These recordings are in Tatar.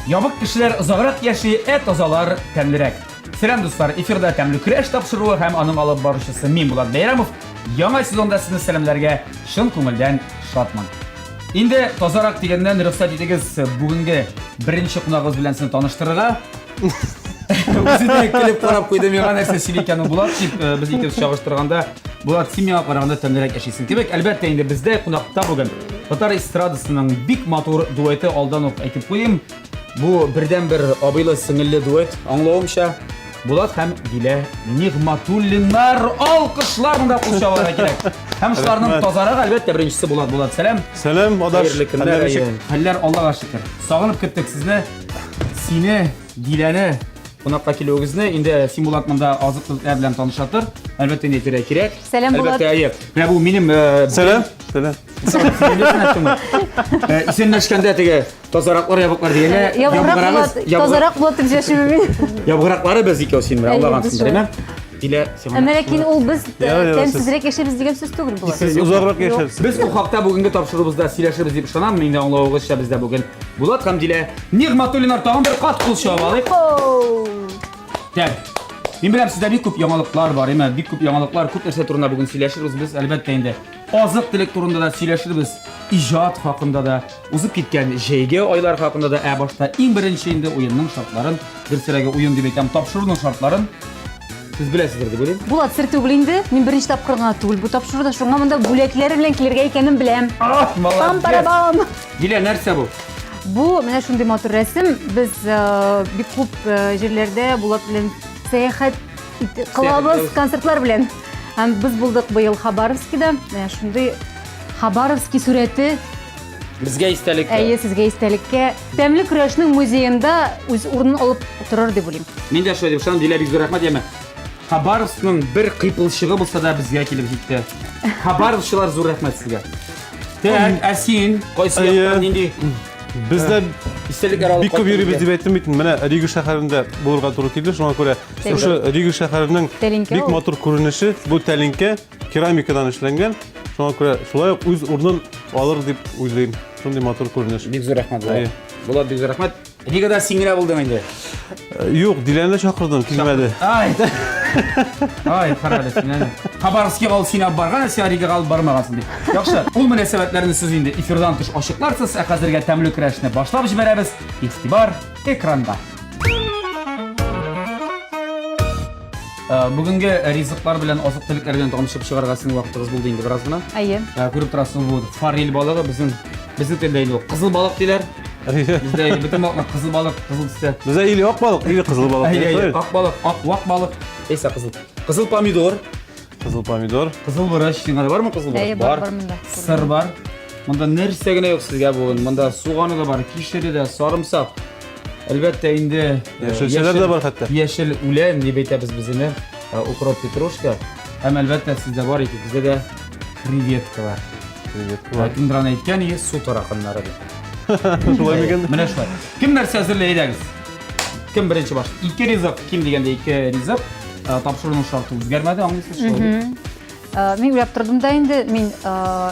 Ябык кешеләр озаграк яши, ә тазалар тәмлерәк. Сәлам, дуслар! Эфирда Тәмле көрәш тапшыруы һәм аның алып баручысы мин, Булат Бәйрәмов. Яңа сезонда сезне сәламләргә чын күңелдән шатмын. Инде тазарак дигәннән рөхсәт итегез бүгенге беренче кунагыбыз белән сезне таныштырырга. Үзе дә көлеп карап куйды, миңа нәрсә сөйли икән ул Булат дип, э, без икебез чагыштырганда, Булат, син миңа караганда тәмлерәк яшисең кебек. Әлбәттә инде бездә кунакта бүген татар эстрадасының бик матур дуэты алдан ук әйтеп куйыйм. Бу бердәнбер абыйлы-сеңелле дуэт, аңлавымча, Булат һәм Дилә Нигъматуллиннар. Алкышлар монда кул чабарга кирәк. Һәм шуларның тазарак, әлбәттә, беренчесе Булат. Булат, сәлам. Сәлам, адаш. Хәерле көннәр. Хәлләр Аллага шөкер. Сагынып көттек сезне. Сине, Диләне кунакка килүегезне. Инде син Булат монда азык-төлекләр белән таныша тор. Әлбәттә, инде әйтергә кирәк. Сәлам, Булат. Әлбәттә, әйе. Менә бу минем э, Сәлам. Сәлам. Э, исәнләшкәндә теге тазараклар ябыклар дигәндә Ябыграк Булат, тазарак Булат дип сөйләшүме мин? Ябыграклары без икәү син белән Әйе, аңлагансыңдыр, без шулай. әйме? Дилә, сиңа. Әмма ләкин ул без Я, я, тәмсезрәк яшибез дигән сүз түгел Булат. Сез озаграк яшәрсез. Без бу хакта бүгенге тапшыруыбызда сөйләшербез дип ышанам. Инде аңлавыгызча бездә бүген Булат һәм Дилә Нигъматуллиннар тагын бер кат кул чабып алыйк. Так. Мин беләм, сездә бик күп яңалыклар бар, әмма бик күп яңалыклар, күп нәрсә турында бүген сөйләшербез без, әлбәттә инде. Азык-төлек турында да сөйләшербез, иҗат хакында да, узып киткән җәйге айлар хакында да, ә башта иң беренче инде уенның шартларын, дөресрәге уен дип әйтәм, тапшыруның шартларын сез беләсездер дип уйлыйм. Булат, сер түгел инде. Мин беренче тапкыр гына түгел бу тапшыруда, шуңа монда бүләкләр белән килергә икәнен беләм. Ах, молодец! Пам-парабам! Дилә, нәрсә бу? Бу менә шундый матур рәсем. Без э, бик күп э, җирләрдә Булат белән сәяхәт кылабыз концертлар белән. Һәм без булдык быел Хабаровскида. Менә шундый Хабаровский сурәте. Безгә истәлеккә. Әйе, сезгә истәлеккә. Тәмле көрәшнең музеенда үз урынын алып торыр дип уйлыйм. Мин дә шулай дип ышанам, Дилә, бик зур рәхмәт, яме. Хабаровскның бер кыйпылчыгы булса да безгә килеп җитте. Хабаровчылар зур рәхмәт сезгә. Так, ә син кайсы яктан нинди Без дә истәлекләр алып бик күп йөрибез дип әйттем бит. Менә Рига шәһәрендә булырга туры килде. Шуңа күрә шушы Рига шәһәренең бик матур күренеше бу тәлинкә керамикадан эшләнгән. Шуңа күрә шулай ук үз урынын алыр дип уйлыйм. Шундый матур күренеш. Бик зур рәхмәт, Булат. Булат, бик зур рәхмәт. Ригада син генә булдың инде. Э, юк, Диләне чакырдым, килмәде. Ай. Ай, карале син әнә. Хабаровскига ул сине алып барган, ә син Ригага алып бармагансың дип. Яхшы, ул мөнәсәбәтләрне сез инде эфирдан тыш ачыкларсыз, ә хәзергә тәмле көрәшне башлап җибәрәбез. Игътибар экранга. Э, бүгенге ризыклар белән азык-төлекләр белән танышып чыгарга сезнең вакытыгыз булды инде бераз гына. Әйе. Э, күреп торасыз, бу форель балыгы безнең безнең телдә инде ул кызыл балык диләр. Бездә инде бөтен балыкны кызыл балык, кызыл төстә. Бездә или ак балык, или кызыл балык. Әйе, әйе, ак балык, ак вак балык, яисә кызыл. Кызыл помидор. Кызыл помидор. Кызыл борыч, сиңа да бармы кызыл борыч? Әйе, бар, бар монда. Сыр бар. Монда нәрсә генә юк сезгә бүген. Монда суганы да бар, кишере дә, сарымсак. Әлбәттә инде э, яшелчәләр дә бар хәтта. Яшел үлән дип әйтәбез без инде. Э, укроп, петрушка. Һәм әлбәттә сездә бар икегездә дә креветкалар. Креветкалар. Кемдер аны әйткән и су тараканнары дип. Шулай микән? Менә шулай. Кем нәрсә әзерли әйдәгез? Кем беренче баш? Ике ризык, ким дигәндә ике ризык. Э, тапшыруның шарты үзгәрмәде, аңлыйсыз шулай бит? Мин уйлап тордым да инде, мин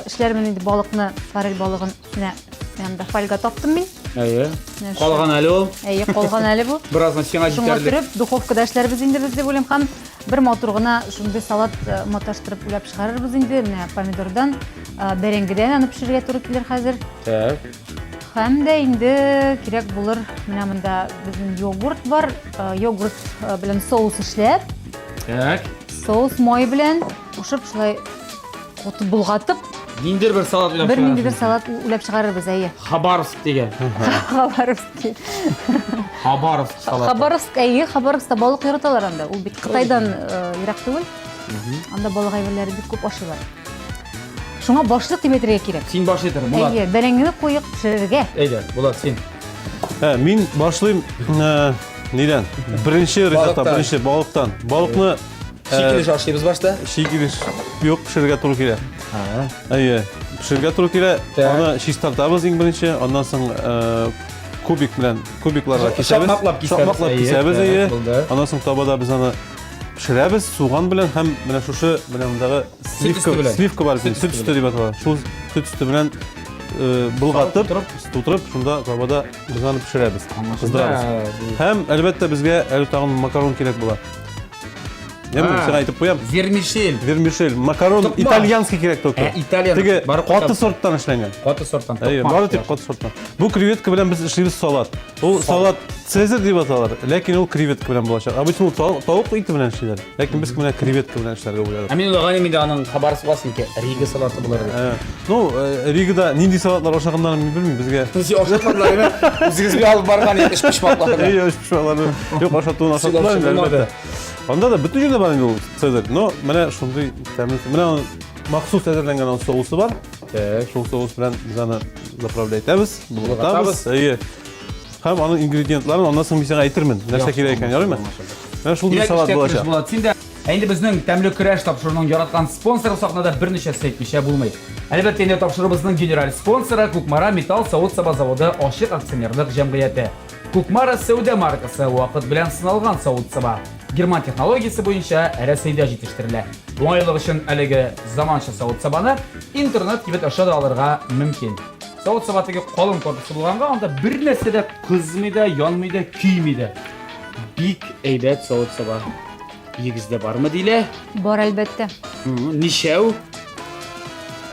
эшләрмен инде балыкны, форель балыгын менә янында фольга таптым мин. Әйе. Калган әле ул. Әйе, калган әле бу. Беразны сиңа Шуңа җитәрлек. төреп, духовкада эшләрбез инде без дип уйлыйм. Һәм бер матур гына шундый салат маташтырып уйлап чыгарырбыз инде. Менә помидордан, бәрәңгедән аны пешерергә туры килер хәзер. Так. Һәм дә инде кирәк булыр, менә монда безнең йогурт бар. Йогурт белән соус эшләп. Так. Соус май белән кушып шулай кутып болгатып. Ниндидер бер салат уйлап Бер ниндидер салат уйлап чыгарырбыз, әйе. Хабаровск дигән. Хабаровский. Хабаровск салаты. Хабаровск, әйе, Хабаровскта балык яраталар анда. Ул бит Кытайдан ерак түгел. Анда балык әйберләре бик күп ашыйлар. Шуңа башлык дип әйтергә кирәк. Син башлый тор, Булат. Әйе, бәрәңгене куек пешерергә. Әйдә, Булат, син. Ә, мин башлыйм ә, нидән? Беренче ризыктан, беренче балыктан. Балыкны Чи килеш ашыйбыз башта. Чи килеш юк, пешерергә туры килә. Әйе, пешерергә туры килә. Аны чистартабыз иң беренче, аннан соң кубик белән кубикларга кисәбез. Шакмаклап кисәбез. Шакмаклап кисәбез, әйе. Аннан соң табада без аны пешерәбез суган белән һәм менә шушы менә мондагы сливка, сливка бар, сөт өсте дип атала. Шул сөт өсте белән Болгатып, тутырып, шунда табада без аны пешерәбез, кыздырабыз. Һәм, әлбәттә, безгә әле тагын макарон кирәк була. Я мин сиңа әйтеп куям. Вермишель. Вермишель. Макарон итальянский кирәк только. Ә, итальян. Теге каты сорттан эшләнгән. Каты сорттан. Әйе, бары тик каты сорттан. Бу креветка белән без эшлибез салат. Ул салат Цезарь дип аталар, ләкин ул креветка белән булачак. Обычно ул тавык ите белән эшлиләр. Ләкин без менә креветка белән эшләргә уйладык. Ә мин уйлаган идем инде аның хабарсыз буласың икән, Рига салаты булыр дип. Э, ну, э, Ригада нинди салатлар ашаганнарын мин белмим, безгә. Сез ашатмадылар, әйме? Үзегез бит алып барган идек өчпочмакларны. Әйе, өчпочмакларны. Юк, ашатуын ашаттылар инде, әлбәттә. Анда да бөтен җирдә бар инде ул Цезарь, но менә шундый тәмле. Менә махсус әзерләнгән аның соусы бар. Так. Шул соус белән без аны заправлять итәбез, болгатабыз. Әйе. Һәм аның ингредиентларын аннан соң мин сиңа әйтермен. Нәрсә кирәк икән, ярыймы? Менә шул бер салат булачак. Булат, син дә Ә инде безнең тәмле көрәш тапшыруының яраткан спонсоры сахнада берничәсе әйтмичә булмый. Әлбәттә, инде тапшыруыбызның генераль спонсоры Кукмара металл савыт-саба заводы ачык акционерлык җәмгыяте. Кукмара сәүдә маркасы вакыт белән сыналган савыт-саба. Герман технологиясе буенча Рәсәйдә җитештерелә. Уңайлык өчен әлеге заманча савыт-сабаны интернет-кибет аша да алырга мөмкин. Савыт-саба теге калын корпусы булганга, анда бер нәрсә дә кызмый да, янмый да, көйми дә. Бик әйбәт савыт-саба. Егездә бармы дилә? Бар әлбәттә. Ничәү?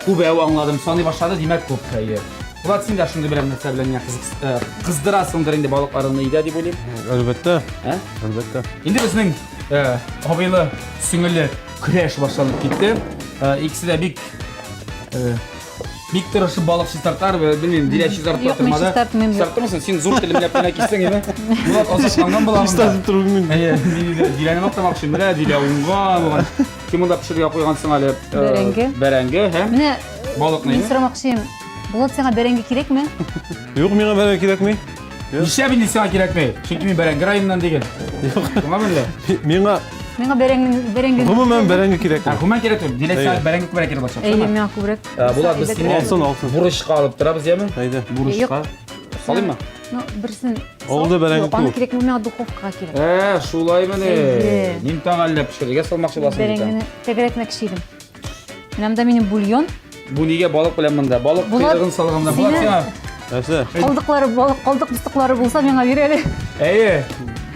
Күбәү аңладым. Саный башлады, димәк күп. Әйе. Булат, син дә шундый берәр нәрсә белән миңа кызык, э, кыздырасыңдыр инде балыкларыңны өйдә дип уйлыйм. Әлбәттә. Ә? Әлбәттә. Инде безнең э, абыйлы, сеңелле көрәш башланып китте. Э, икесе дә бик э, Бик тырышып балык чистартар, белмим, Дилә чистартып Юк, мин тормады. чистартмыйм, юк. Чистарттымы Син зур телемләп кенә кистең, име? Булат азапланган була монда. Чистартып тору мин. Әйе, мин инде Диләне мактамакчы. Менә Дилә уңган булган. Син монда пешерергә куйгансың әле. э, Бәрәңге. Бәрәңге һәм Менә балыкны. мин име? сорамакчы идем. Булат сиңа бәрәңге кирәкме? Юк, миңа бәрәңге кирәкми. Нишләп инде сиңа кирәкми? Чөнки мин бәрәңге районыннан түгел. Шуңа менә. Миңа Миңа бәрәңге бәрәңге. гомумән бәрәңге кирәкми. Ә гомумән кирәк түгел. Дилә сиңа Әйе. бәрәңге күбрәк кирәк булачак. Әйе, шулаймы? миңа күбрәк. Ә, Булат, без синнән Алсын, алсын. бурычка алып торабыз, яме? Әйдә. Бурычка. Салыйммы? Ну, берсен. Авылда бәрәңге Юк, аны күп. кирәкми, миңа духовкага кирәк. Ә, шулаймыни? Әйе. Мин тагы әллә пешерергә салмакчы буласың икән. Бәрәңгене тәгәрәтмәкче идем. Менә монда минем бульон. Бу нигә балык белән монда? Балык Булат, койрыгын салганда Булат сине- сиңа. Нәрсә? Калдыклары, балык калдык постыклары булса миңа бир әле. Әйе.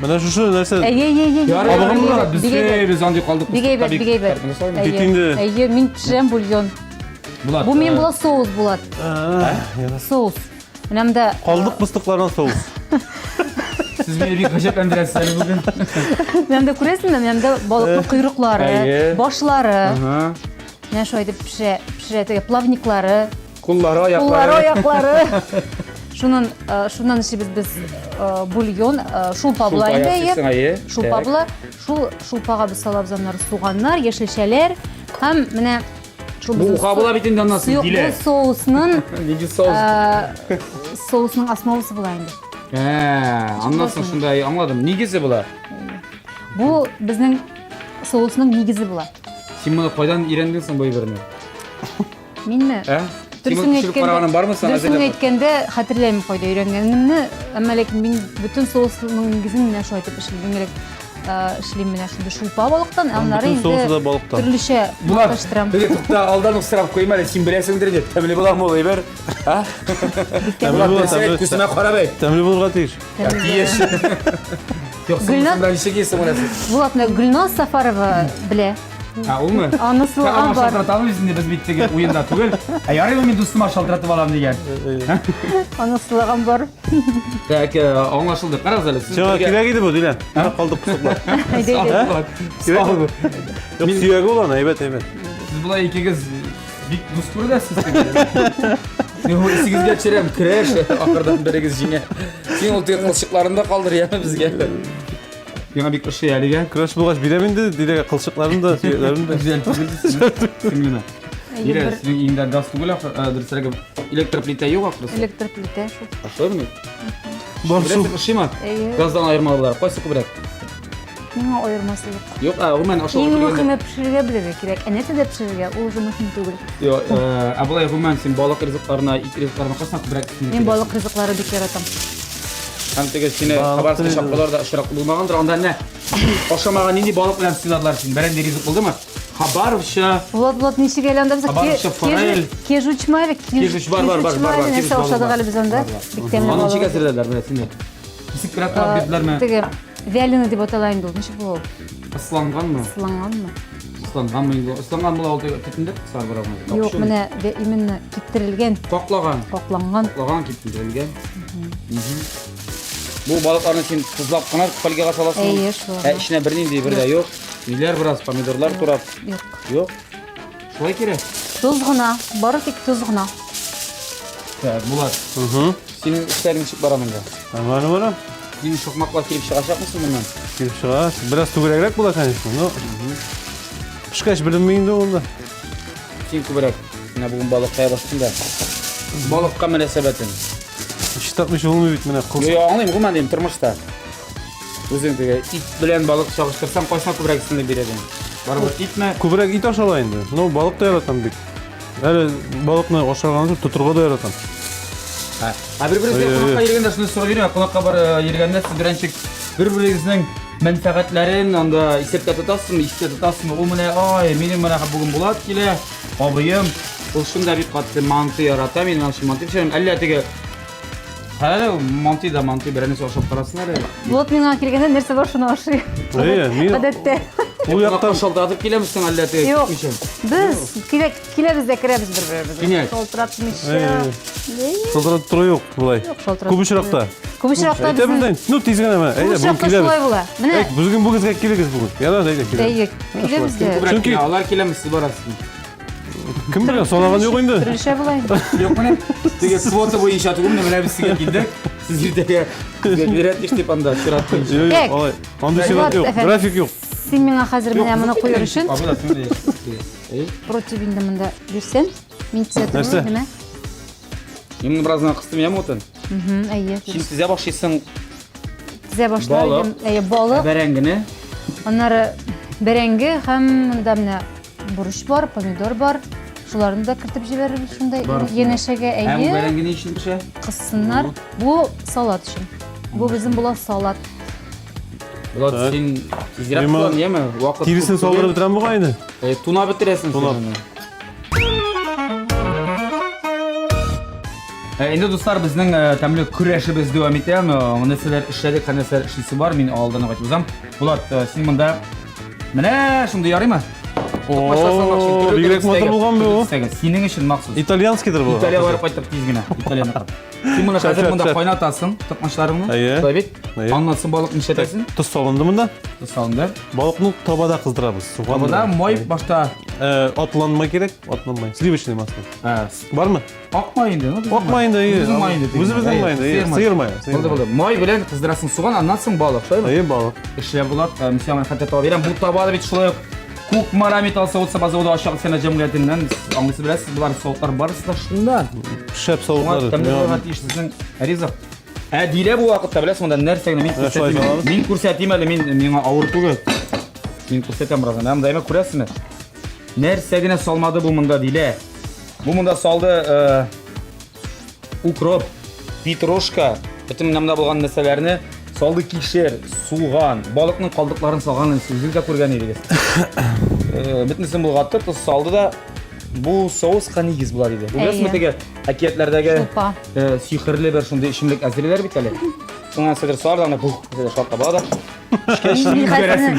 Менә шушы нәрсә. Әйе, әйе, әйе. Ярый, Кабыгын ярый, мы? Без Бик әйбәт. без андый калдык. Бик әйбәт, бик әйбәт. Кит инде. Әйе, мин пешерәм бульон. Булат. Бу минем э, була соус Булат. Соус. Менә монда Калдык постыклардан соус. Сез мине бик гаҗәпләндерәсез әле бүген. Менә монда күрәсеңме? Менә монда балыкның койрыклары, Әйе. башлары. Ага. Менә шулай итеп пешерә, пешерә теге плавниклары, Куллары, куллары, аяклары. аяклары. Шуннан, э, шуннан эшлибез без э, бульон, э, шулпа була Шулпа инде, ясыйсың, әйе. Шулпа Так. була. Шул шулпага без салабыз аннары суганнар, яшелчәләр һәм менә шул Бу безнең уха була бит инде аннан соң, суык- Дилә. бу соусның Нинди соус? э, соусның основасы була инде. Ә, аннан соң шунда аңладым. Нигезе була. Бу безнең соусның нигезе була. Син моны кайдан өйрәндең соң бу әйберне? Минме? Ә? Син Дөресен моны төшереп караганың бармы соң? Дөресен әйткәндә, хәтерләмим кайда өйрәнгәнемне, әмма ләкин мин бөтен соусның нигезен менә шулай итеп эшлим. Иң элек э, эшлим менә шундый шулпа балыктан, аннары бөтен соусы да инде балыктан. төрлечә Булат, маташтырам. теге тукта, алдан ук сорап куйым әле, син беләсеңдер дип, тәмле буламы ул әйбер? А? Тәмле Булат, була, дөресен әйт, тәмле. күземә карап әйт. Тәмле булырга тиеш. Тиеш. Юк, Гөлназ- син ничек йөрсең менә син? Булат, менә Гөлназ Сафарова белә. А, улмы? Анысы Аңа аңа бар. шалтыратабыз инде без бит теге уенда түгел. Ә ярыймы мин дустыма шалтыратып алам дигән. Аны сылаган бар. Так, э, аңлашылды. Карагыз әле, сез Сиңа бергә- кирәк иде бу, Дилә. Менә калдык кусаклар. Әйдә, әйдә. Сау бул. Юк, сөяге ул аны, әйбәт, әйбәт. Сез болай икегез бик дус күренәсез. теге. Мин бу исегезгә төшерәм, көрәш, ахырдан берегез җиңә. Син ул теге кылчыкларын да калдыр, яме безгә. Миңа бик ошый әлегә. Көрәш булгач бирәм инде Диләгә кылчыкларын да, сөякләрен дә. Гүзәл түгел сеңлеме. Әйе, Дилә, бер синең өеңдә газ түгел, ахры, э, дөресрәге электр плитә юк ахрысы. электр плитә шул. Шулаймы? Бар шул. Беләсең, ошыймы? Әйе. Газдан аермалы буларак, кайсы күбрәк? Миңа аермасы юк. Юк, ә, гомумән ашауга Иң килгәндә. мөһиме пешерергә белергә кирәк. Ә нәрсәдә пешерергә, ул уже мөһим түгел. Юк, э, ә болай гомумән син балык ризыкларына, ит ризыкларына кайсына күбрәк өстенлек Мин бирәсең? балык ризыклары бик яратам. Һәм теге сине Хабаровскка чакырулар да очраклы булмагандыр. Анда менә ашамаган нинди балык белән сыйладылар син? Берәр нинди ризык булдымы? Хабаровча. Булат, Булат, ничек әле анда без Хабаровча форель. Кежучма әле? Кежуч бар, бар, бар, бар, бар. Нәрсә ашадык әле без анда? Бик тәмле Аны ничек әзерләделәр менә сине? Кисеп кенә турап бирделәрме? Теге вяленый дип атала инде ул. Ничек була ул? Ысланганмы? Ысланганмы? Ысланганмы инде? Ысланган була ул төтендә сар бераз. Юк, менә именно киптерелгән. Каклаган. Какланган. Каклаган, киптерелгән. Бу балыкларны син тозлап кына фольгага саласың. Әйе, шулай. Ә эченә бернинди бер дә юк. Ниләр бераз помидорлар турап. Юк. Юк. Шулай кирәк. Тоз гына, бары тик тоз гына. Так, Булат. Синең эшләрең ничек бара монда? Нормально бара. Синең шокмаклар килеп чыгачакмы соң моннан? Килеп чыга. Бераз түгәрәгрәк була, конечно, но пешкәч беленми инде ул да. Син күбрәк менә бүген балык кая бастың да. Балыкка мөнәсәбәтең. Чистартмыйча булмый бит менә кыл. Юк, аңлыйм, гомумән дим, тормышта. Үзең теге ит белән балык чагыштырсаң, кайсына күбрәк өстенлек бирәдең? Барыбер итме? Күбрәк ит ашала инде. Но балык та яратам бик. Әле балыкны ашарга түгел, тотырга да яратам. Ә бер-берегезгә кунакка йөргәндә шуны сорап йөрмә, кунакка бар йөргәндә сез беренче бер-берегезнең мәнфәгатьләрен анда исәптә тотасызмы, истә тотасызмы? Ул менә, ай, минем менә бүген Булат килә, абыем, ул шунда бик каты манты ярата, мин аның өчен манты пешерәм. Әллә теге Әле манты да манты берәр нәрсә ашап карасын әле. Булат миңа килгәндә нәрсә бар шуны ашый. Әйе, мин Гадәттә. Ул яктан шалтыратып киләмсең әллә теге Юк. Без килә киләбез дә керәбез бер-беребезгә. Кинәт. Шалтыратмыйча. Шалтыратып тору юк болай. Юк, шалтыратып. Күп очракта. Күп очракта Әйтәбез дә, ну тиз генә менә. Күп Әйдә, бүген очракта шулай киләбез. була. Менә Әйт, бүген бүгенгә килегез бүген. Ярар, әйдә киләбез. Әйе, киләбез дә. Күбрәк Чөнки- килә, алар киләме, сез барасызмы? Кем белә, санаган юк инде. Төрлечә була инде. Юк, менә теге квота буенча түгел, менә без сезгә килдек. Сез иртәгә безгә килергә тиеш дип анда чират буенча. Юк, Так. юк, алай. Андый чират юк, Әфәндем. график юк. Син миңа хәзер менә моны куер өчен Абы да син дә. Әй, противень инде монда бирсән, мин төзәтеп Нәрсә? нәмә? Мин моны бераз гына кыстым, яме утын. Мгм, әйе. Син тезә башлыйсың Тезә башлар Балык. идем. Әйе, балык. бәрәңгене. Аннары бәрәңге һәм монда менә борыч бар, помидор бар. Шуларны да кертеп җибәрербез шунда Барысын да. янәшәгә. Ә бу Әйе, бәрәңге ни өчен пешә? кыссыннар. Бу салат өчен. Бу безнең була салат. Булат, Так. син тизрәк Миңа кылан, яме? Вакыт Тиресен күп салдырып түгел. бетерәм бугай инде. Э, Тунап бетерәсең син Тунап. аны. Э, Инде дуслар, безнең э, тәмле көрәшебез дәвам итә. Э, Нәрсәләр эшләдек һәм нәрсәләр эшлисе бар, мин алдан ук айтып узам. Булат, э, син монда менә шундый ярыймы? О, бигрәк матур булган бу. Синең өчен махсус. Итальянскийдыр бу. Италия барып кайттык тиз генә. Италияны. Син моны Шәп, хәзер шәп, монда шәп. кайнатасың, токмачларыңны. Әйе. Шулай бит? Әйе. Аннан соң балык нишләтәсең? Тоз салынды монда. Тоз салынды. Балыкны табада кыздырабыз. Суган Табада белән. май башта Э, атланмай кирәк, атланмай. Сливочный масло. э, Бармы? ак май инде. ну, безнең Ак май инде, әйе. Үзебезнең май инде. Үзебезнең май инде, әйе. Сыер мае, сыер Булды, мае. булды. Май белән кыздырасың суган, аннан соң балык, шулаймы? Әйе, балык. Эшләп була. Э, Мин сиңа хәтта таба бирәм. Бу таба бит шулай ук Кукмара металл савыт-саба заводы ачык сәнәгать җәмгыятеннән. Сез аңлыйсыз беләсез, болар савытлар барысы да шунда. Шәп Шуңа савытлар. тәмле булырга тиеш сезнең ризык. Ә Дилә бу вакытта беләсең, монда нәрсә генә мин Менә шулай күрсәтим. салабыз. Мин күрсәтим әле, мин миңа авыр түгел. Мин күрсәтәм бераз. Менә монда әйме күрәсезме? Нәрсә генә салмады бу монда Дилә. Бу монда салды э, укроп, петрушка, бөтен менә монда булган нәрсәләрне салды кишер, суган, балыкның калдыкларын салганын сез үзегез дә күргән идегез. Э, Бөтенесен болгатты, тоз салды да бу соуска нигез була диде. Бу беләсезме Әйе. теге әкиятләрдәге Шулпа. э, сихерле бер шундый эчемлек әзерлиләр бит әле. Шуңа нәрсәдер салар да аны бух дә шартлап ала да. Мин хәзер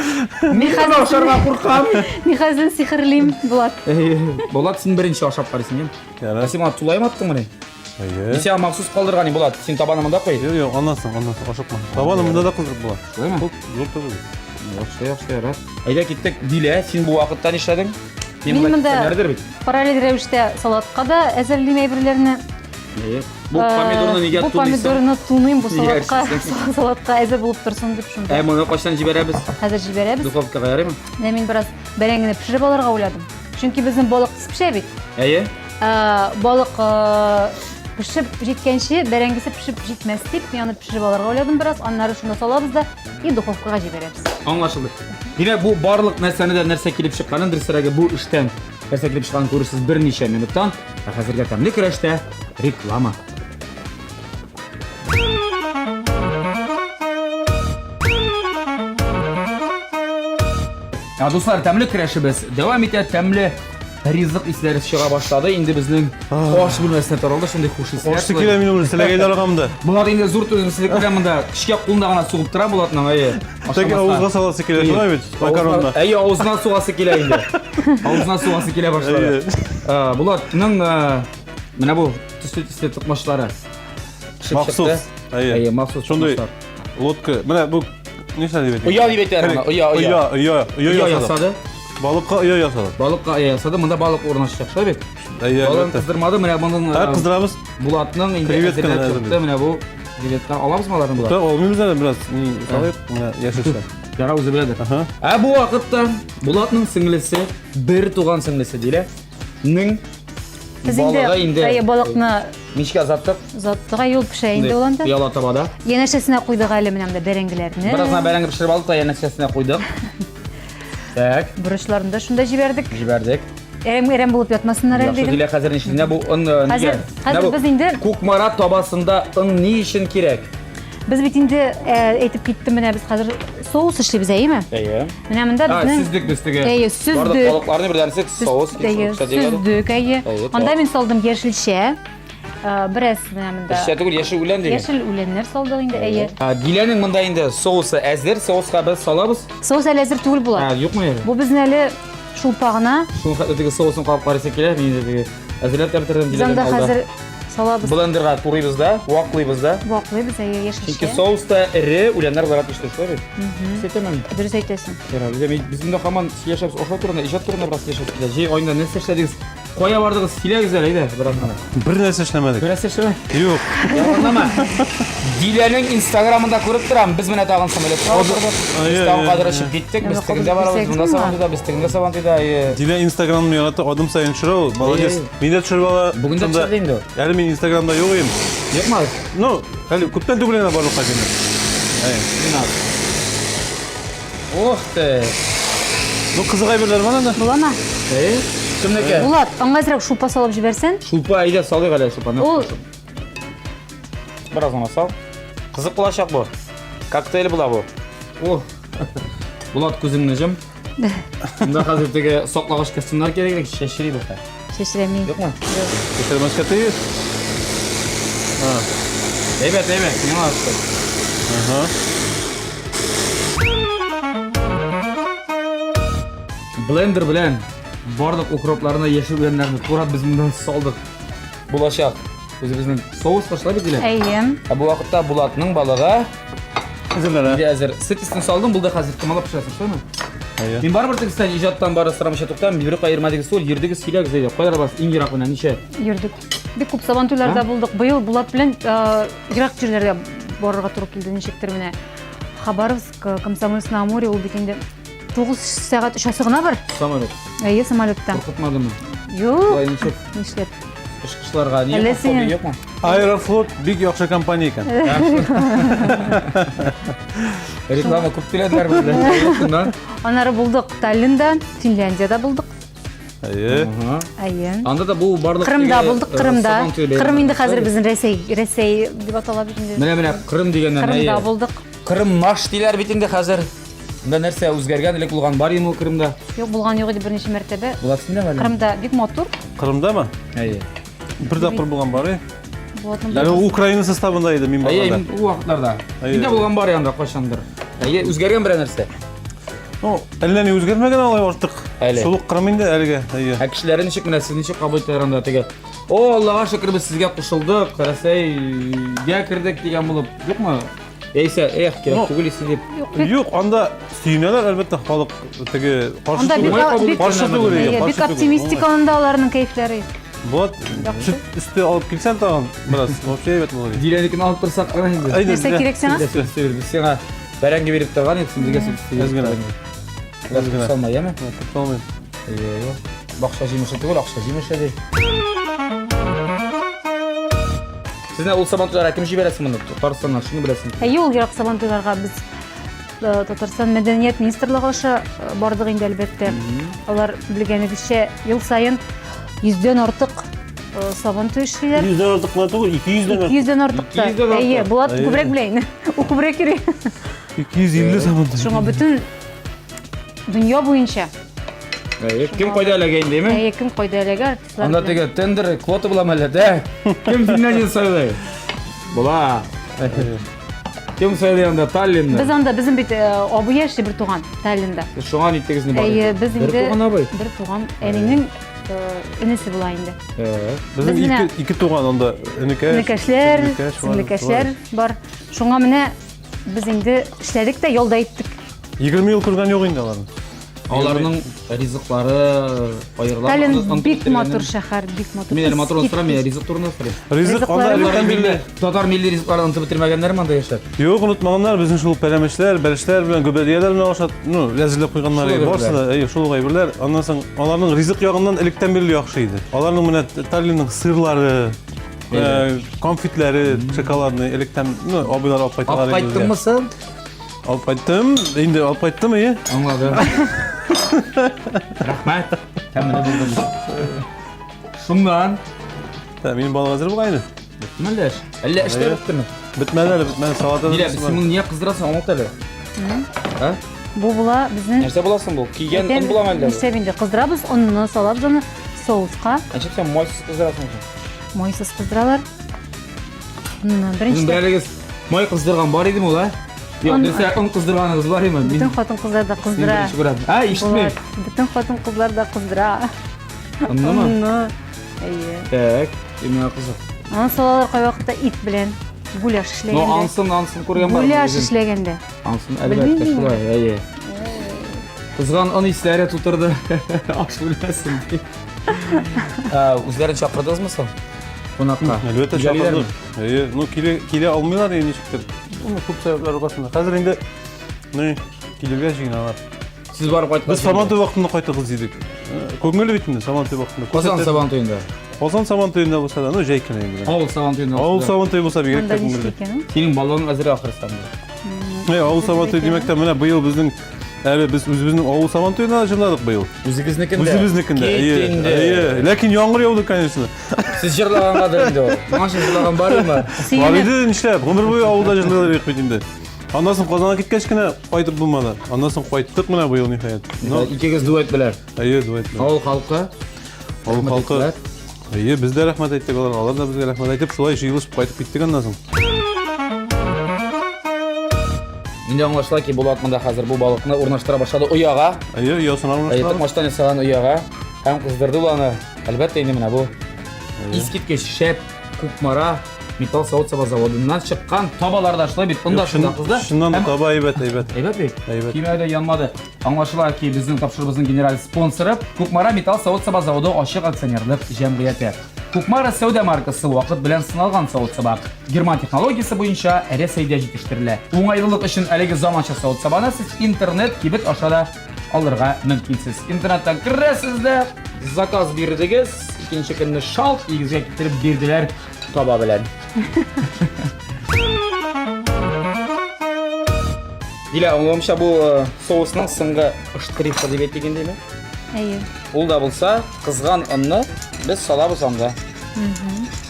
Мин генә ашарга куркам. мин хәзер сихерлим, Булат. Булат, син беренче ашап карыйсың, яме? Ярар. Ә син моңа тулаем аттыңмыни? Әйе. Мин сиңа махсус калдырган идем, Булат. Син табаны монда куй. Юк, юк, аннан соң, аннан соң, ашыкма. Табаны монда да кыздырып була. Шулаймы? Ул зур түгел. Яхшы, яхшы, ярар. Әйдә киттек. Дилә, син бу вакытта нишләдең? Мин монда киткәннәрдер бит. параллель рәвештә салатка да әзерлим әйберләрне. Әйе. Бу помидорны нигә Бу туныйсың? помидорны туныйм, бу Нигә салатка, әрсезсең? салатка әзер булып торсын дип шунда. Ә моны кайчан җибәрәбез? Хәзер җибәрәбез. Духовкага ярыймы? Менә мин бераз бәрәңгене пешереп алырга уйладым. Чөнки безнең балык тиз пешә бит. Әйе. Ә, балык ә, пешеп җиткәнче, бәрәңгесе пешеп җитмәс дип, мин аны пешереп алырга уйладым бераз. Аннары шунда салабыз да и духовкага җибәрәбез. Аңлашылды. Димәк, бу барлык нәрсәне дә нәрсә килеп чыкканын, дөресрәге бу эштән нәрсә килеп чыкканын күрерсез берничә минуттан. Ә хәзергә тәмле көрәштә реклама. Ә, дуслар, тәмле көрәшебез дәвам итә, тәмле ризык исләре чыга башлады. Инде безнең аш бүлмәсенә таралды шундый хуш исләр. Ашсы килә минем уже селәгәйләр агамда. Булат инде зур түземсезлек белән монда кечкә кулында гына сугып тора Булатның, әйе. Тәки авызга саласы килә, шулай бит? Макаронны. Әйе, авызына сугасы килә инде. Авызына сугасы килә башлады. Булатның менә бу төсле-төсле токмачлары. Махсус. Әйе, Әйе, махсус Шундый лодка. Менә бу нәрсә дип әйтик? Оя дип әйтәләр моны, оя, оя. Оя, оя, оя ясады. Балыкка оя ясады. Балыкка оя ясады. Монда балык урнашачак, шулай бит? Әйе, Балыгын кыздырмады, менә моның Ә, кыздырабыз. Булатның инде әзерләп чыкты, менә бу креветкалар алабызмы аларны Булат? Так, алмыйбыз әле бераз. Салыйк, менә яшелчә. Яра үзе беләдер. Ә бу вакытта Булатның сеңлесе, бер туган сеңлесе Дилә, нең Без инде, инде әйе, балыкны мичкә озаттык. Озаттык, әйе, ул пешә инде ул анда. Пыяла табада. Янәшәсенә куйдык әле менә монда бәрәңгеләрне. Бераз гына бәрәңге пешереп алдык та янәшәсенә куйдык. Так. Борычларны да шунда җибәрдек. Җибәрдек. Әрәм әрәм булып ятмасыннар әле дидем. Дилә хәзер ничек? Менә бу он э, Хәзер, хәзер без инде Кукмара табасында он ни өчен кирәк? Без бит инде э, әйтеп киттем менә без хәзер соус эшлибез, әйеме? Әйе. Менә монда безнең Сөздек без теге. Әйе, сөздек. Барлык балыкларны бердәнсе соус Әйе, сөздек, әйе. Анда мин салдым яшелчә. Э, бераз менә монда. Яшелчә түгел, яшел үлән дигән. Яшел үләннәр салдык инде, әйе. Диләнең монда инде соусы әзер, соуска без салабыз. Соус әле әзер түгел була. Юкмы әле? Бу безнең әле шулпа гына. Шул хәтле теге соусын кабып карыйсы килә, мин инде теге әзерләп тә бетердем Диләдән алда. хәзер салабыз. Блендерга турыйбыз да, ваклыйбыз да. Ваклыйбыз, әйе, яшелчә. Чөнки соус та эре, үләннәр буларак төште, шулай бит? Дөрес әйтәмме? Дөрес әйтәсең. Ярар, без монда һаман сөйләшәбез, ашау турында, иҗат турында бераз сөйләшәбез килә. Җәй аенда нәрсә эшләдегез? Кая бардыгыз? Сөйләгез әле, әйдә, бераз гына. Бер нәрсә эшләмәдек. Бер нәрсә эшләмәдек? Юк. Ялганлама. Диләнең инстаграмында күреп торам. Без менә тагын самолетка утырдык. Без тагын кадер очып киттек. Без тегендә барабыз, монда Сабантуйда, без тегендә Сабантуйда. Дилә инстаграмны ярата, адым саен төшерә ул. Молодец. Мин дә төшереп ала. Бүген дә төшерде инде ул. Әле мин инстаграмда юк идем. Юкмы? Ну, әле күптән түгел генә барлыкка килде. Әйе. Ох ты! Ну, кызык әйберләр бар анда. Буламы? Әйе. Кемнеке? Булат, аңа әзрәк шулпа салып җибәрсән. Шулпа, әйдә, салыйк әле шулпаны. Ул Бераз гына сал. Кызык булачак бу. Коктейль була бу. Ох. Булат күзеңне җом. Монда хәзер теге саклагыч костюмнар кирәк, чәчри бу. Чәчрәми. Юкмы? Чәчрәмәскә тиеш. Әйбәт, әйбәт, миңа ошый. Ага. Блендер белән барлык укропларны, яшел үләннәрне турап без монда салдык. Булачак. Үзебезнең соус кошла бит әле. Әйе. Ә бу вакытта Булатның балыгы Әзерләнә. инде әзер. Сөт өстен салдым, булды хәзер томалап пешерәсең, шулаймы? Әйе. Мин барыбер тегестән иҗаттан бары сорамыйча туктам, бер кая йөрмәдегез түгел, йөрдегез, сөйләгез әйдә. Кайлар барасыз? Иң ерак менә ничә? Йөрдек. Бик күп сабантуйларда булдык. Быел Булат белән э, ерак җирләргә барырга туры килде ничектер менә. Хабаровск, э, Комсомольск на Амуре ул бит инде 9 сәгать очасы гына бар. Самолет. Әйе, самолетта. Куркытмадымы? Юк, Шулай ничек? нишләп? Очкычларга ни Әллә юкмы, фобия синең- юкмы? Аэрофлот бик яхшы компания икән. Реклама күп түләделәр безгә. Шуннан. Аннары булдык Таллинда, Финляндиядә булдык. Әйе. Ага. Әйе. Анда да бу барлык Кырымда теге, булдык, э, Кырымда. Сабан туе бәйрәме. Кырым инде хәзер безнең Рәсәй, Рәсәй дип атала бит инде. Менә менә Кырым дигәннән Кырымда әйе. булдык. Кырым наш диләр бит инде хәзер. Монда нәрсә үзгәргән, элек булган бар иде ул Кырымда. Юк, булган юк иде берничә мәртәбә. Булат синдәме әле? Кырымда бик матур. Кырымдамы? Әйе. Бер тапкыр булган бар, э. Булатның Әле ул Украина составында иде мин Әйе, барганда. ул вакытларда. Әйе. Миндә булган бар янда кайчандыр. Әйе, үзгәргән берәр нәрсә. Ну, әллә ни үзгәрмәгән алай артык. Әле. Шул ук Кырым инде әлегә. Әйе. Ә кешеләре ничек менә сез ничек кабул итәләр анда теге? О, Аллага шөкер, без сезгә кушылдык, Рәсәйгә кердек дигән булып, юкмы? Яисә, эх, кирәк Ну, түгел исе дип. Юк, бик Юк, анда сөенәләр әлбәттә халык теге каршы Анда бик, түгел. Уңай кабул Каршы итәләрме түгел, дип? әйе, әйе, бик каршы түгел. оптимистик анда аларның кәефләре. Булат, сөт өсте алып килсәң тагын бераз, вообще әйбәт булыр иде. Диләнекен алып торсак кына инде. Әйдә, Нәрсә Дилә. кирәк сиңа? Сөт өсте бир, без сиңа бәрәңге биреп торган идек, син безгә сөт өсте Әз генә. Әз генә. Салма, яме? Күп салмыйм. Әйе, әйе. Бакча җимеше түгел, акча җимеше ди. Сезне ул Сабантуйларга кем җибәрәсең моны? Татарстаннан, шуны беләсең. Әйе, ул ерак Сабантуйларга без э, Татарстан мәдәният министрлыгы аша э, бардык инде әлбәттә. Алар белгәнегезчә ел саен йөздән артык э, Сабантуй эшлиләр. Йөздән артык кына түгел, 200 дән артык. 200-дән артык та. 200-дән артык. Әйе, Булат Әйе. күбрәк белә инде. Ул күбрәк йөри. 250 Сабантуй. Шуңа бөтен Дөнья буенча. Әйе, кем кайда эләгә инде, әйме? Әйе, кем кайда эләгә артистлар. Анда теге тендер квота була мәллә, дә? Кем Финляндияне сайлый? Була. Кем сайлый анда Таллинны? Без анда безнең бит э, абый яши бер туган Таллинда. Шуңа ниттегез ни бар? Әйе, без инде бер туган абый. Бер туган әнинең э, энесе була инде. Безнең ике, ике туган анда энекәш. Энекәшләр, сеңлекәшләр бар. Шуңа менә без инде эшләдек тә ял да иттек. 20 ел күргән юк инде аларны. Аларның ризыклары аерыла. Таллин бик матур шәһәр, бик матур. Мин әле матур сорамыйм, мин ризык турында сорыйм. Ризык анда электән бирле. Татар милли ризыкларын онытып бетермәгәннәрме анда яшәп? Юк, онытмаганнар. Безнең шул пәрәмәчләр, бәлешләр белән, гөбәдияләр белән ашат, ну, әзерләп куйганнар. Барысы да, әйе, шул ук әйберләр. Аннан соң аларның ризык ягыннан электән бирле яхшы иде. Аларның менә Таллинның сырлары, конфетләре, шоколадный электән, ну, абыйлар алып кайталар. Алып кайттыңмы соң? Алып кайттым. Инде алып кайттым, ие. Аңладым. Рәхмәт. Тәмле булды. Шуннан. Та, минем балык әзер бугай инде. Беттеме әллә эш? Әллә эшләр беттеме? Бетмәде әле, бетмәде. Салат әзер. Дилә, син моны нигә кыздырасың, аңлат әле. А? Бу була безнең. Нәрсә була соң бу? Кигән он буламы әллә? Нишләп инде кыздырабыз, онны салабыз аны соуска. Ничек син майсыз кыздырасың соң? Майсыз кыздыралар. Беренче. Берегез май кыздырган бар идеме ул, а? Юк, нәрсә он кыздырганыгыз бар идеме? Бөтен хатын-кызлар да кыздыра. Мин беренче күрәм. А, ишетмим. Бөтен хатын-кызлар да кыздыра. Оннымы? Онны. Әйе. Так, именно кызык. Аны салалар кайвакытта ит белән. Гуляш эшләгәндә. Ну, ансын, ансын күргән бар. Гуляш эшләгәндә. Ансын, әлбәттә, шулай, әйе. Кызган он исләре тутырды. Аш бүлмәсен. Үзләрен чакырдыгызмы соң? Кунакка. Әлбәттә чакырдык. Әйе, ну килә килә алмыйлар инде ничектер. Ну, күп сәбәпләр аркасында. Хәзер инде ну килергә җыеналар. Сез барып кайттыгыз. Без Сабантуй вакытында кайтыгыз дидек. Күңелле бит инде Сабантуй вакытында. Казан Сабантуенда. Казан Сабантуенда булса да, ну җәй көне инде. Авыл Сабантуенда. Авыл Сабантуе булса бигрәк тә күңелле. Синең баллоның әзер ахрысы анда. Әй, авыл Сабантуе димәктән, менә быел безнең әле без үзебезнең авыл Сабантуена җырладык быел. Үзегезнекендә. Үзебезнекендә. Кит инде. Әйе, ләкин яңгыр яуды, конечно. Сез җырлагангадыр инде ул. Моңа җырлаган бар идеме? Бар иде, нишләп? Гомер буе авылда җырлыйлар идек бит инде. Аннан соң Казанга киткәч кенә кайтып булмады. Аннан соң кайттык менә быел ниһаять. Ну, икегез дуэт белән. Әйе, дуэт белән. Авыл халкы. Авыл халкы. Әйе, без дә рәхмәт әйттек аларга, алар да безгә рәхмәт әйтеп, шулай җыелышып кайтып киттек аннан соң. Инде аңлашыла ки, Булат монда хәзер бу балыкны урнаштыра башлады ояга. Әйе, оясына урнаштыра. Әйе, токмачтан ясаган ояга. Һәм кыздырды ул аны. Әлбәттә инде менә бу искиткеч шәп Кукмара металл савыт-саба заводыннан чыккан табалар да шулай бит. Онда шунда кызды. Чыннан да таба әйбәт, әйбәт. Әйбәт бит. Әйбәт. Кимә дә янмады. Аңлашыла ки, безнең тапшыруыбызның генераль спонсоры Кукмара металл савыт-саба заводы ачык акционерлык җәмгыяте. Кукмара сәүдә маркасы вакыт белән сыналган савыт-саба. Герман технологиясе буенча Рәсәйдә җитештерелә. Уңайлылык өчен әлеге заманча савыт-сабаны сез интернет кибет аша да алырга мөмкинсез. Интернеттан керәсез дә, заказ бирдегез, икенче көнне шалт өегезгә китереп бирделәр таба белән. Дилә, аңлавымча, бу э, соусның соңгы штрихы дип әйтик инде, Әйе. Ул да булса, кызган онны без салабыз анда.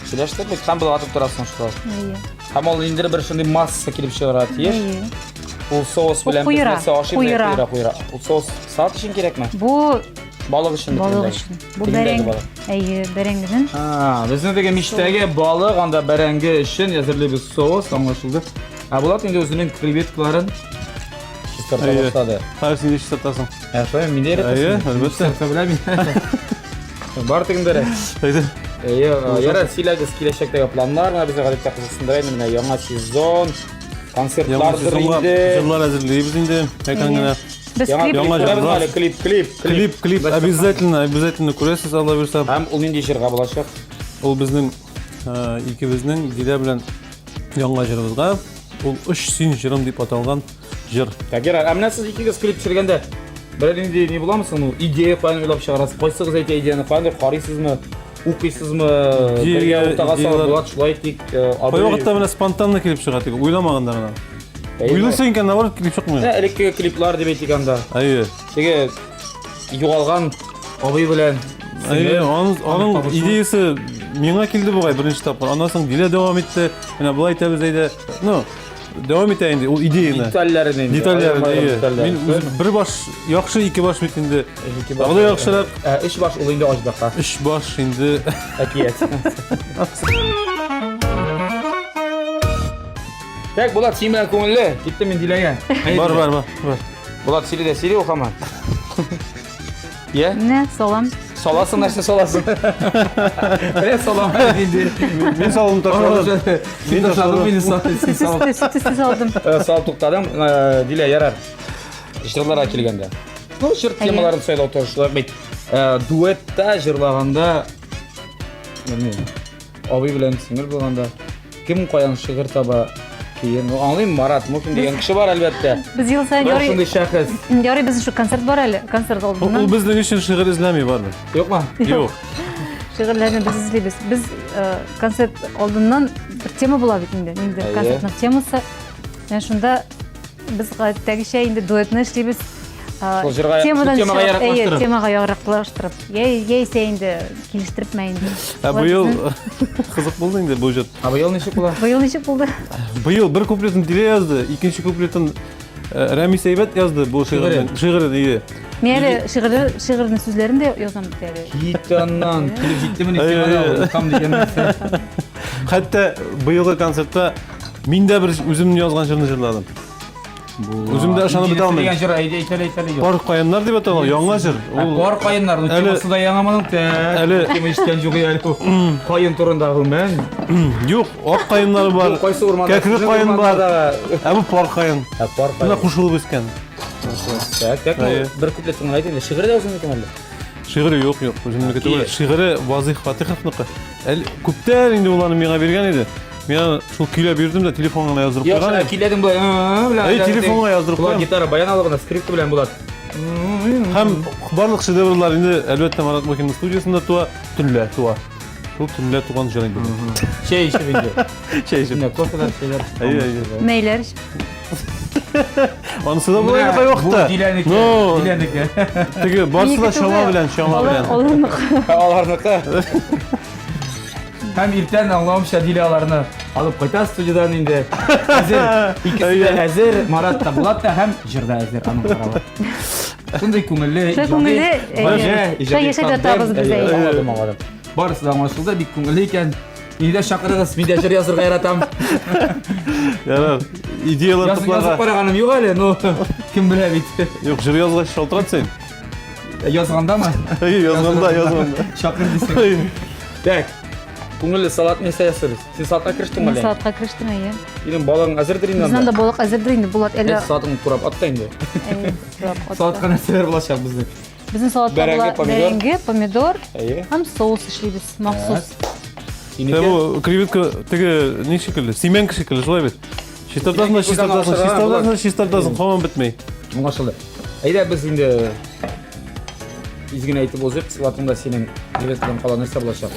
Сөйләштек бит, һәм болгатып торасың шулай. Әйе. Һәм ул инде бер шундый масса килеп чыгарга тиеш. Әйе. Ул соус Ул белән без куера, нәрсә ашыйбыз? куера. Куера, куера. Ул соус салат өчен кирәкме? Бу Балык өчен. балык өчен. Бу бәрәңге. Әйе, бәрәңгенең. А, безнең теге мичтәге балык, анда бәрәңге өчен әзерлибез соус, аңлашылды. Ә Булат инде үзенең креветкаларын чистарта Әйе. башлады. Хәзер син чистартасың. Ә шулай мин дә Әйе, өйрәтәсең. әлбәттә. Чистарта беләм мин. Бар тегендәрәк. Әйдә. Әйе, ярар, сөйләгез киләчәктәге планнар, менә безне гадәттә кызыксындыра инде менә яңа сезон, Яңа концертлардыр сезонга инде. җырлар әзерлибез инде. Әкрен генә. Без Яңа клип клип Яңа күрәбезме җырлар. әле? Клип, клип, Клип, клип обязательно, обязательно күрәсез, Алла бирсә. Һәм ул нинди җырга булачак? Ул безнең э, икебезнең Дилә белән яңа җырыбызга ул Өч син җырым дип аталган җыр. Так, ярар, ә менә сез икегез клип төшергәндә берәр нинди ни буламы соң, ну, идея каян уйлап чыгарасыз? Кайсыгыз әйтә идеяне, каяндыр карыйсызмы, укыйсызмы, Идея- бергә уртага салып идеялар- була, шулай итик, э, абый. Кайвакытта менә спонтанно килеп чыга теге, уйламаганда гына. Әйе. Уйлыйсың икән, наоборот, килеп чыкмый. Менә элеккеге клиплар дип әйтик анда. Әйе. Теге югалган абый белән Әйе, сеңел, аның, аның табышу. идеясе миңа килде бугай беренче тапкыр. Аннан соң Дилә дәвам итте. Менә болай итәбез әйдә. Ну, дәвам итә инде ул идеяны. Детальләрен инде. Детальләрен, әйе. Мин үзем бер баш яхшы, ике баш бит инде. Тагы да яхшырак. Ә, өч баш ул инде аждаһа. Өч баш инде. Әкият. Так, Булат, син белән күңелле. Киттем мин Диләгә. Бар, бар, бар, бар. Булат сөйли дә сөйли ул һаман. Я? Менә салам. Саласың нәрсә саласың? Менә салам инде. Мин салым ташладым. Мин ташладым, мин салдым. Сөт салдым. Салып туктадым. Дилә, ярар. Җырларга килгәндә. Ну, җыр темаларын сайлау тоже шулай бит. Дуэтта җырлаганда, белмим, абый белән сеңел булганда кем каян шигырь таба көен. Ну, аңлыйм, Марат Мухин дигән кеше бар, әлбәттә. Без ел саен Бар ярый, шундый шәхес. ярый безнең шул концерт бар әле, концерт Ул алдыннан. безнең өчен шигырь эзләми барыбер. Юкмы? Юк. Шигырьләрне без эзлибез. Без э, концерт алдыннан бер тема була бит инде. Инде Әйе. концертның темасы. Менә шунда без гадәттәгечә инде дуэтны эшлибез. Э, Шул җырга- темадан шул темага чыгып, әйе, яраклаштырып. темага яраклаштырып. Яисә инде килештерепме инде. Ә быел кызык булды инде бу җыр. Ә быел ничек була? Быел ничек булды? Быел бер куплетын Дилә язды, икенче куплетын э, Рәмис Әйбәт язды бу шигырен. Шигырен, әйе. Мин әле шигырьне, шигырьнең сүзләрен дә язам бит әле. Кит аннан, килеп җиттеме ни сиңа да, илһам дигән нәрсә. Хәтта быелгы концертта мин дә бер үземнең язган җырны җырладым. Үзем дә ышанып бетә алмыйм. Дигән җыр әйдә әйтәле әйтәле юк. Пар каеннар дип атала, яңа җыр. Ул пар каеннар, ну темасы да яңа моның. Әле кем ишеткән юк әле. Каен турында гомумән. Юк, ак каеннар бар. Кайсы урманда? Кәкре каен бар. Ә бу пар каен. Ә пар каен. Менә кушылып үскән. Так, так, бер куплет гына әйт инде. Шигыре дә үзеңнеке әллә? Шигыре юк, юк, үземнеке түгел. Шигыре Вазыйх Фатыйховныкы. Әле күптән инде ул аны миңа биргән иде. Мин аны шул көйләп йөрдем дә телефонга гына яздырып Юк, куйган идем. көйләдең болай. Белән. Әй, телефонга яздырып Була куям. гитара баян алып ана скрипка белән була. Һәм барлык шедеврлар инде әлбәттә Марат Мухинның студиясендә туа, төнлә туа. Шул төнлә туган җыр инде. Чәй эчеп инде. Чәй эчеп. Менә кофелар, чәйләр. Әйе, әйе. Мәйләр эчеп. Анысы да була инде Бу кайвакытта. Диләнеке. Но Диләнеке. теге барысы да Минеке чама түгел. белән, чама Алар- белән. Аларныкы. Аларныкы. Һәм иртән аңлавымча Дилә аларны алып кайта студиядан инде. Әзер. Икесе дә әзер. Марат та, Булат та һәм җыр да әзер аның каравы. Шундый күңелле, Шулай күңелле, әйе. Шулай яшәп ятабыз без, әйе. Аңладым, аңладым. Барысы да аңлашылды, бик күңелле икән. Мине дә чакырыгыз, мин дә җыр язырга яратам. Ярар, идеялар Язып тупларга. язып караганым юк әле, но кем белә бит. Юк, җыр язгач шалтырат син. Язгандамы? Әйе, язганда, язганда. Чакыр дисең. Так. Күңелле салат нәрсә ясыйбыз? Син салатка керештеңме Мин әллә? салатка керештем, әйе. Синең балыгың әзердер инде Безнең анда. анда балык әзердер инде, Булат әле. Әйт, салатыңны турап ат та инде. Әйе, турап атты. Салатка нәрсәләр булачак безнең? Безнең салатта Бәрәңге, була помидор. бәрәңге, помидор Әйе. һәм соус эшлибез махсус. Синеке? Бу креветка теге ни шикелле, симәнке шикелле, шулай бит. Чистартасың да чистартасың, чистартасың да чистартасың, һаман бетмей. Аңлашылды. Әйдә без инде тиз генә әйтеп узыйк, салатыңда синең креветкадан кала нәрсә булачак?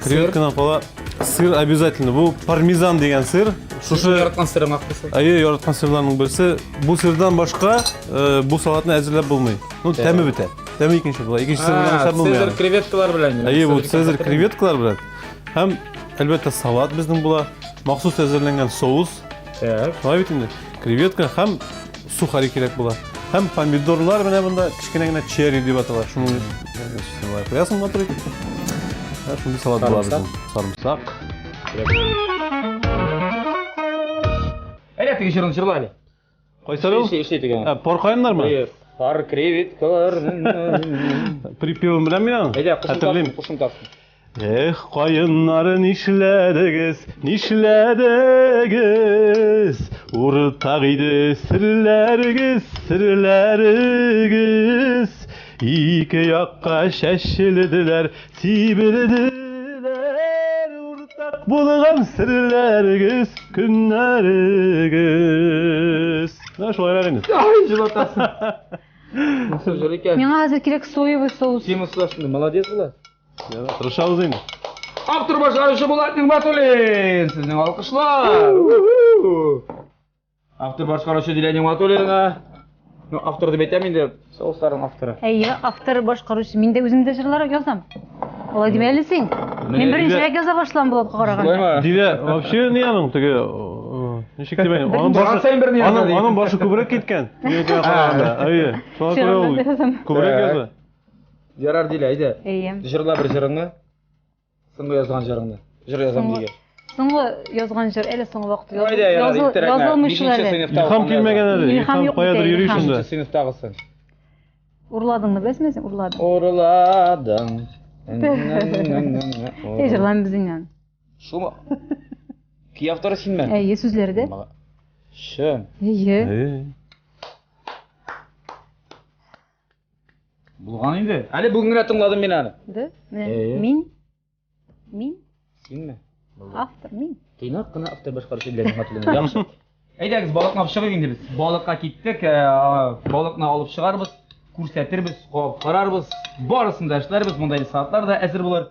Креветкадан кала сыр обязательно. Бу пармезан дигән сыр. Шушы яраткан сырың ахрысы. Әйе, яраткан сырларның берсе. Бу сырдан башка э, бу салатны әзерләп булмый. Ну, тәме бетә. Тәме икенче була. Икенче сыр белән ашап булмый. Цезарь креветкалар белән. Әйе, бу цезарь креветкалар белән. Һәм әлбәттә салат безнең була. Махсус әзерләнгән соус. Так. Шулай бит инде. Креветка һәм сухари кирәк була. Һәм помидорлар менә монда кечкенә генә черри дип атала. Шуны шулай куясың матур итеп. Ә шундый салат була безнең. Сарымсак. Әйдә теге җырны җырла әле. Кайсы ул? Эшли, эшли дигән. Ә, пар каеннармы? Әйе. Пар креветкалар. Припевын беләм мин аны. Әйдә, Хәтерлим. кушымтасын, кушымтасын. Эх, каеннары нишләдегез, нишләдегез? Уртак иде серләрегез, серләрегез. Ике якка чәчелделәр, сибелделәр. Уртак булган серләрегез, көннәрегез. Менә шулайрак инде. Ай, җылытасың. Nasıl җыр икән? Миңа хәзер кирәк соевый соус. Тема шунда, молодец була. Тырышабыз инде. Автор башкаручы Булат Нигматуллин. Сезнең алкышлар. Автор башкаручы Дилә Нигматуллина. Ну, автор дип әйтәм инде, соусларның авторы. Әйе, автор башкаручы. Мин дә үзем дә җырлар язам. Алай димә әле син. Мин беренчерәк яза башлам Булатка караганда. Шулаймы? Дилә, вообще ни аның теге Ничек дип әйтим? Аның Барган башы саен берни яза аның ди. аның башы күбрәк киткән. Минекенә караганда. Әйе. Шуңа күрә ул Шигырьләр язам. күбрәк Так. яза. Ярар Дилә, әйдә. Әйе. Җырла бер җырыңны. Соңгы язган җырыңны. Җыр язам Соңгы- дигән. Соңгы язган җыр әле соңгы вакытта яз- Әйдә, ярар, языл- иртәрәк. язылмый шул Бишенче әле. сыйныфта Илһам укыганда килмәгән язган. әле. Илһам Илһам юк бит каядыр әле, йөри Илһам. шунда. Бишенче сыйныфтагысы. Урладыңны беләсеңме син? Урладың. Урладың. Әй, җырлам без инде. Шул Көй авторы синме? Әйе, сүзләре дә. Чын. Әйе. Әйе. Булган инде. Әле бүген генә тыңладым мин аны. Да? Менә Әйе. мин мин Синме? автор мин. Тыйнак кына автор башкаручы белән хатынлы. Яхшы. Әйдәгез, балыкны алып чыгыйк инде без. Балыкка киттек, балыкны алып чыгарбыз, күрсәтербез, кабып карарбыз. Барысын да эшләрбез, монда инде салатлар да әзер булыр.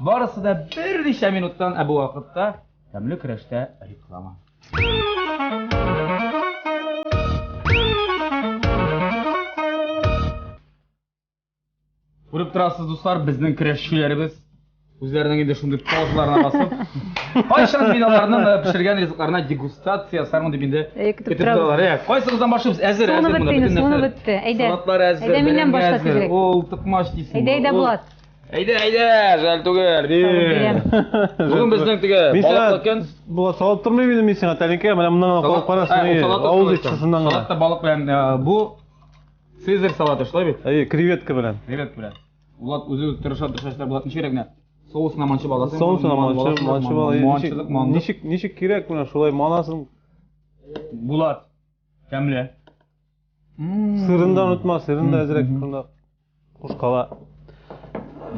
Барысы да берничә минуттан, ә бу вакытта тәмле көрәштә реклама. Күреп торасыз, дуслар, безнең көрәшчеләребез үзләренең инде шундый паузаларына басып, кайчан мин аларның пешергән ризыкларына дегустация ясармын дип инде Әйе, көтеп көтеп торабыз. торалар. Ә, кайсыгыздан башлыйбыз? Әзер, Суыны әзер монда бетте инде, бөтен суыны нәрсә. бетте. Әйдә. Салатлар әзер, Әйдә, миннән бәрәңге башла әзер. тизрәк. Ул токмач дисең. Әйдә, әйдә, Ул- Булат. Әйдә, әйдә, жәл түгел. Бирәм. Бүген безнең теге Мин сиңа балыклы көн. Булат салып тормыйм инде мин сиңа тәлинкә, менә моннан гына кабып карасын. Ә, ул әйе. салат та Авыз салат ит шушыннан гына. Салат та балык белән бу Цезарь салаты, шулай бит? Әйе, креветка белән. Креветка белән. Булат үзе тырыша тырыша эшләр, Булат ничек генә соусына манчып аласың. Соусына манчып, манчып ал. Ничек Манчылык, мандык. ничек ничек кирәк менә шулай манасың. Булат. Тәмле. Сырын да онытма, сырын да әзрәк шунда кушкала.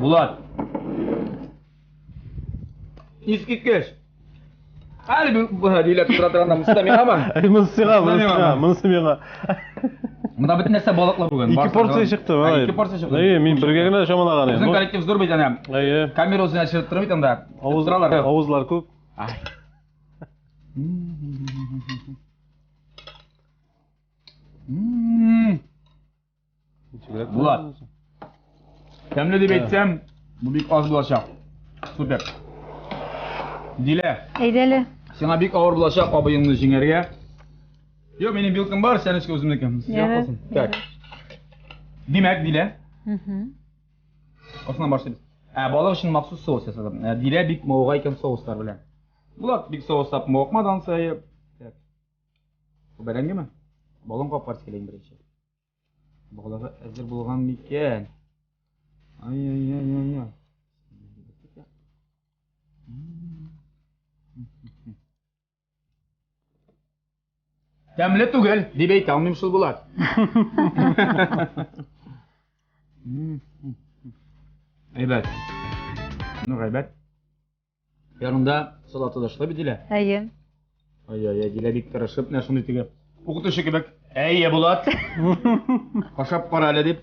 Булат. Искиткеч. Әле бу диләп тора торганда монысы да миңамы? Әй, монысы сиңа, монысы Миңа. сиңа, монысы миңа. Монда бөтен нәрсә балыклы бүген. Ике Барысы порция да. чыкты, Ә, малай. Ике порция чыкты. Әйе, мин бергә генә чамалаган идем. Безнең коллектив зур бит әнә. Әйе. Камера үзенә төшереп тора бит анда. Авыз, Торалар. авызлар күп. Ай. М. Ничегрәк? Булат. Тәмле дип әйтсәм, бу бик аз булачак. Супер. Дилә, Әйдә әле. сиңа бик авыр булачак абыеңны җиңәргә. Юк, минем вилкам бар, сәнечкә үземнеке. Сиңа Ярар, калсын. Так. Димәк, Дилә, Мгм. Осыннан башлыйбыз. Ә балык өчен махсус соус ясадым. Ә, Дилә бик мавыга икән соуслар белән. Булат бик соуслап мавыкмады ансы. Так. Бу бәрәңгеме? Балын капкарс килә иң беренче. Балыгы әзер булган микән? Ай-ай-ай-ай-ай. Тәмле түгел, дип әйтә алмыйм шул Булат. Әйбәт. Ну, әйбәт. Янында салаты да шулай бит, Дилә? Әйе. Ай-ай-ай, Дилә бик тырышып, менә шундый теге укытучы кебек. Әйе, Булат. Ашап кара әле дип.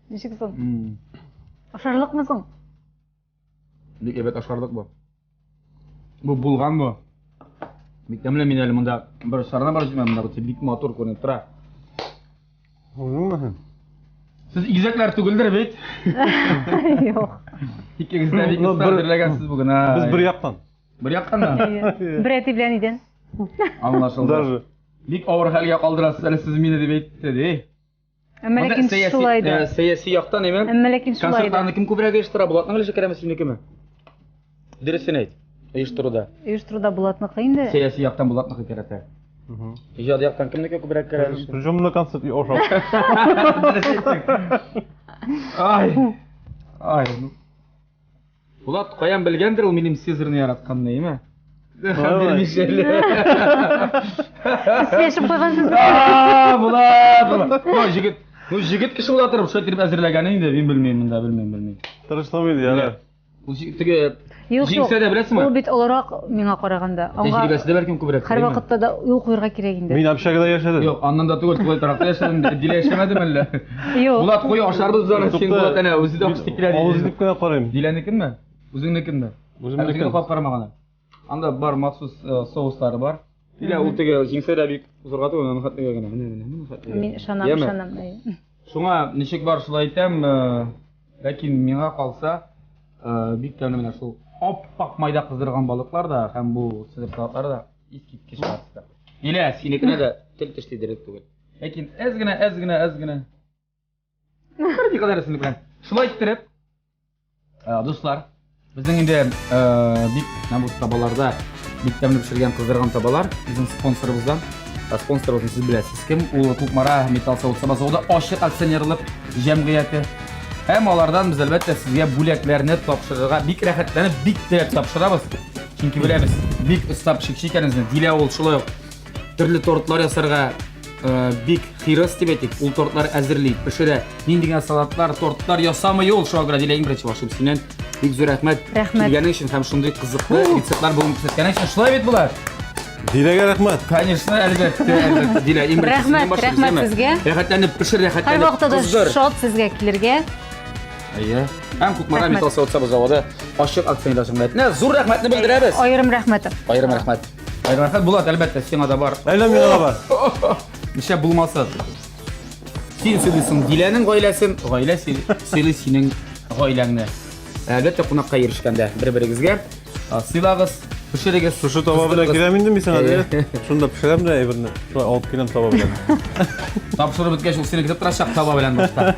Ничек соң? Ашарлыкмы соң? Бик әйбәт ашарлык бу. Бу булган бу. Бик тәмле мин әле монда бер сарына барып җитмәдем, монда бик матур күренеп тора. Үзеңме син? Сез игезәкләр түгелдер бит? Юк. Икегез дә бик Ну, оста бер- әзерләгәнсез бүген. ай. Без бер яктан. Бер яктан да? Әйе. Бер әти белән идән. Аңлашылды. Даже. Бик авыр хәлгә калдырасыз әле сез мине дип әйтте, ди. Әмма Монда ләкин сәяси- шулай да. Сәяси яктан әйме? Әмма ләкин шулай да. Концертларны кем күбрәк оештыра? Булатның өлеше керәме, синекеме? Дөресен әйт. Оештыруда. Оештыруда Булатныкы инде. Сәяси яктан Булатныкы керәтә. Иҗади яктан кемнеке күбрәк керә? Причем на концерт и ашап. Дөрес әйттең. Ай. Ай. ну. Булат каян белгәндер ул минем Цезарьны яратканны, әйме? Берничәле. Сез сөйләшеп куйгансыз. А, Булат, Булат. Ну, җегет, ну җегет кеше була торып, шулай итеп әзерләгәне инде, мин белмим монда, белмим, белмим. Тырыштым инде, ярар. Ул җегет теге Юк, юк. җиңсә дә беләсеңме? Ул бит олырак миңа караганда. Аңа Тәҗрибәсе дә бәлкем күбрәк. һәр вакытта да юл куярга кирәк инде. Мин общагада яшәдем. Юк, аннан да түгел, тулай торакта яшәдем, Дилә яшәмәдеме әллә? Юк. Булат, куй, ашарбыз без аны, син Тукта, Булат әнә, үзе дә ашты килә. Авыз итеп кенә карыйм. Диләнекенме? Үзеңнекенме? Үземнекен. Үзеңне кап карамаган. Анда бар махсус соуслары бар. Дилә ул теге җиңсә дә бик зурга түгел, аны хәтлегә генә. Менә, менә, менә хәтлегә. Мин ышанам, Яме? ышанам. Әйе. Шуңа ничек бар шулай әйтәм, ләкин миңа калса, бик тәмле менә шул ап-ак майда кыздырган балыклар да һәм бу сыр салатлары да. Искиткеч паста. Дилә, синекенә дә тел теш тидерерлек түгел. Ләкин әз генә, әз генә, әз генә. Бер никадәр өстенлек белән. Шулай иттереп, э, дуслар, безнең инде э, бик менә бу табаларда бик тәмле пешергән кыздырган табалар безнең спонсорыбыздан. Ә Спонсорыбызны сез беләсез кем? Ул Кукмара металл савыт-саба заводы ачык акционерлык җәмгыяте. Һәм алардан без әлбәттә сезгә бүләкләрне тапшырырга бик рәхәтләнеп, бик теләп тапшырабыз. Чөнки беләбез, бик оста пешекче икәнегезне. Дилә ул шулай ук төрле тортлар ясарга э, бик хирыс дип әйтик. Ул тортлар әзерли, пешерә. Нинди генә салатлар, тортлар ясамый ул. Шуңа күрә Дилә иң беренче башлыйм синнән. Бик зур рәхмәт. Рәхмәт. Килгәнең өчен һәм шундый кызыклы рецептлар бүген күрсәткәнең өчен. Шулай бит болар? Диләгә рәхмәт. Конечно, әлбәттә, әлбәттә. Дилә, иң беренче Рәхмәт, синнән башлыйбыз, рәхмәт әйеме? сезгә. Рәхәтләнеп пешер, рәхәтләнеп Һәрвакытта да кыздыр. шат сезгә килергә. Әйе. Һәм Кукмара Рәхмәт. металл савыт-саба заводы ачык акционерлар җәмгыятенә зур рәхмәтне белдерәбез. Аерым рәхмәт. Аерым рәхмәт. Аерым рәхмәт. Булат, әлбәттә, сиңа да бар. Әллә миңа да бар. Нишләп булмасын? Син сөйлисең Диләнең гаиләсен, гаилә сөйли синең гаиләңне. Әлбәттә, кунакка ирешкәндә бер-берегезгә сыйлагыз, пешерегез. Шушы таба белән киләм инде мин сиңа, дилә. Шунда пешерәм дә әйберне. Шулай алып киләм таба белән. Тапшырып беткәч, ул сине көтеп торачак таба белән башта.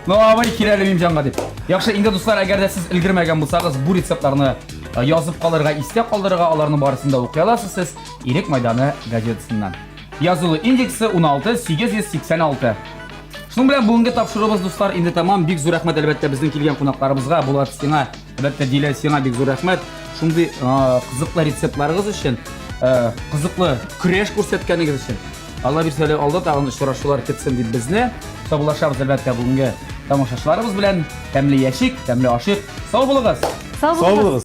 Ну, абый, кил әле минем җанга дип. Яхшы, инде дуслар, әгәр дә сез өлгермәгән булсагыз, бу рецептларны э, язып калырга, истә калдырырга, аларның барысын да укый аласыз сез Ирек Майданы газетасыннан. Язылу индексы 16886. Шуның белән бүгенге тапшыруыбыз, дуслар, инде тәмам. Бик зур рәхмәт, әлбәттә, безнең килгән кунакларыбызга, Булат сиңа, әлбәттә, Дилә сиңа бик зур рәхмәт. Шундый кызыклы рецептларыгыз өчен, кызыклы көрәш күрсәткәнегез өчен. Алла бирсә әле алда тагын очрашулар көтсен дип безне. Саубуллашабыз, әлбәттә, бүгенге тамашачыларыбыз белән. Тәмле яшик, тәмле ашыйк. Сау булыгыз! Сау Сау булыгыз! булыгыз.